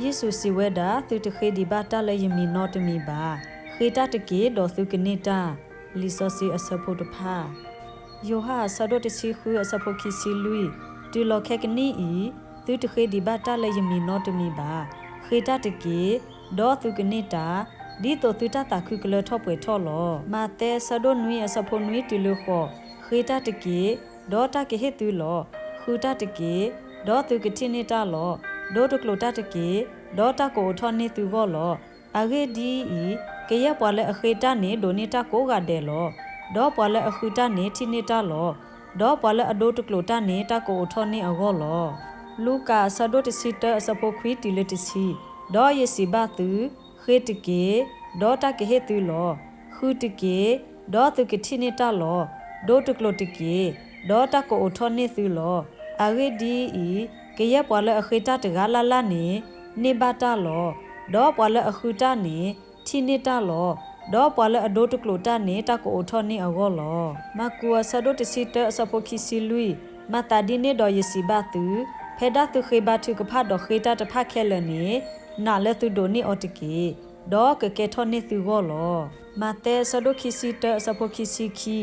ယ့ၣ်ၡူးစံးဝဲဒၣ်, သုတဃ့ဒံးဘၣ်တၢ်လၢယမံၤနီတမံၤဘၣ်. ဃ့တၢ်တက့ၢ်, ဒီးသုကန့ၢ်တၢ်. လံာ်စီဆှံအဆၢဖိတဖၣ်. ယိၤဟၣ်အဆၢဒိၣ်တဆံဃုအဆၢဖိခံဆံလွံၢ်, တုၤလီၤခဲကနံၣ်အံၤ, သုတဃ့ဒံးဘၣ်တၢ်လၢယမံၤနီတမံၤဘၣ်. ဃ့တၢ်တက့ၢ်, ဒီးသုကန့ၢ်တၢ်, ဒ်သိးသုတၢ်သးခုကလၢထီၣ်ပှဲၤထီၣ်လီၤ. မးသဲအဆၢဒိၣ်နွံအဆၢဖိနွံတုၤလၢဃိး, ဃ့တၢ်တက့ၢ်, ဒီးတၢ်ကဟ့ၣ်သုလီၤ. ဃုတၢ်တက့ၢ်, ဒီးသုကထံၣ်န့ၢ်တၢ်လီၤ. ဒိတကျိာ်တၢ်တက့ၢ်, ဒီးတၢ်ကအိးထီၣ်န့ၢ်သုဂီၢ်လီၤ. အဂ့ၢ်ဒ်အံၤ, ကယဲၢ်ပှၤလၢအဃ့တၢ်န့ၣ် ဒိးန့ၢ်တၢ်ကိးဂၤဒဲးလီၤ. ဒီးပှၤလၢအဃုတၢ်န့ၣ် ထံၣ်န့ၢ်တၢ်လီၤ. ဒီးပှၤလၢအဒိတကျိာ်တၢ်န့ၣ် တၢ်ကအိးထီၣ်န့ၢ်အဂီၢ်လီၤ. လူၤကၣ်အဆၢဒိၣ်တဆံတၢအဆၢဖိခွံတုၤလၢတဆံ, ဒီးယစံးဘၣ်သု, ဃ့တက့ၢ်, ဒီးတၢ်ကဟ့ၣ်သုလီၤ. ဃုတက့ၢ်, ဒီးသုကထံၣ်န့ၢ်တၢ်လီၤ. ဒိတကျိာ်တက့ၢ်, ဒီးတၢ်ကအိးထီၣ်န့ၢ်သုလီၤ. အဂ့ၢ်ဒ်အံၤ, ကယဲၢ်ပှၤလၢအဃ့တၢ်တဂၤလၢ်လၢ်န့ၣ် န့ၢ်ဘၣ်တၢ်လီၤ. ဒီးပှၤလၢအဃုတၢ်န့ၣ် ထံၣ်န့ၢ်တၢ်လီၤ. ဒီးပှၤလၢအဒိတကျိာ်တၢ်န့ၣ် တၢ်ကအိးထီၣ်န့ၢ်အဂီၢ်လီၤ. မၢ်ကူးအဆၢဒိၣ်တဆံတၢအဆၢဖိခံဆံလွံၢ်, မၤသးဒ်န့ၣ်ဒီးယစံးဘၣ်သု, ဖဲဒၣ်သုဃ့ဘါထုကဖၣ်ဒီးဃ့တၢ်တဖၣ်ခဲလၢာ်န့ၣ်, နာ်လၢသုဒိးန့ၢ်အီၤတက့ၢ်, ဒီးကကဲထီၣ်န့ၢ်သုဂီၢ်လီၤ. မးသဲအဆၢဒိၣ်ခံဆံတၢအဆၢဖိခံဆံခံ,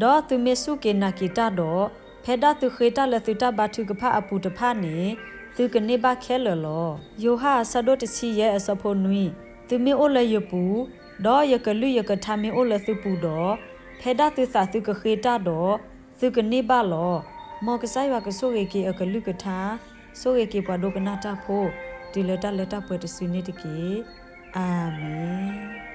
ဒီးသုမ့ၢ်စူၢ်က့ၤနာ်က့ၤတၢ်ဒီး, ဖဲဒၣ်သုဃ့တၢ်လၢသုတၢ်ဘါထုကဖၣ်အပူၤတဖၣ်န့ၣ်, သုကန့ၢ်ဘၣ်ခဲလၢာ်လီၤ. ယိၤဟၣ်အဆၢဒိၣ်တဆံယဲၢ်အဆၢဖိနွံ, သုမ့ၢ်အိၣ်လၢယပူၤ, ဒီးယကလုၢ်ယကထါမ့ၢ်အိၣ်လၢသုပူၤဒီး, ဖဲဒၣ်သုသးသုကဃ့တၢ်ဒီး, သုကန့ၢ်ဘၣ်လီၤ. မ်ကစၢ်ယွၤကဆိၣ်ဂ့ၤက့ၤအကလုၢ်ကထါ, ဆိၣ်ဂ့ၤက့ၤပှၤဒိကနၣ်တၢ်ဖိ, တုၤလၢတၢ်လၢတၢ်ပှဲၤတစုန့ၣ်တက့ၢ်. အၤမ့ၣ်.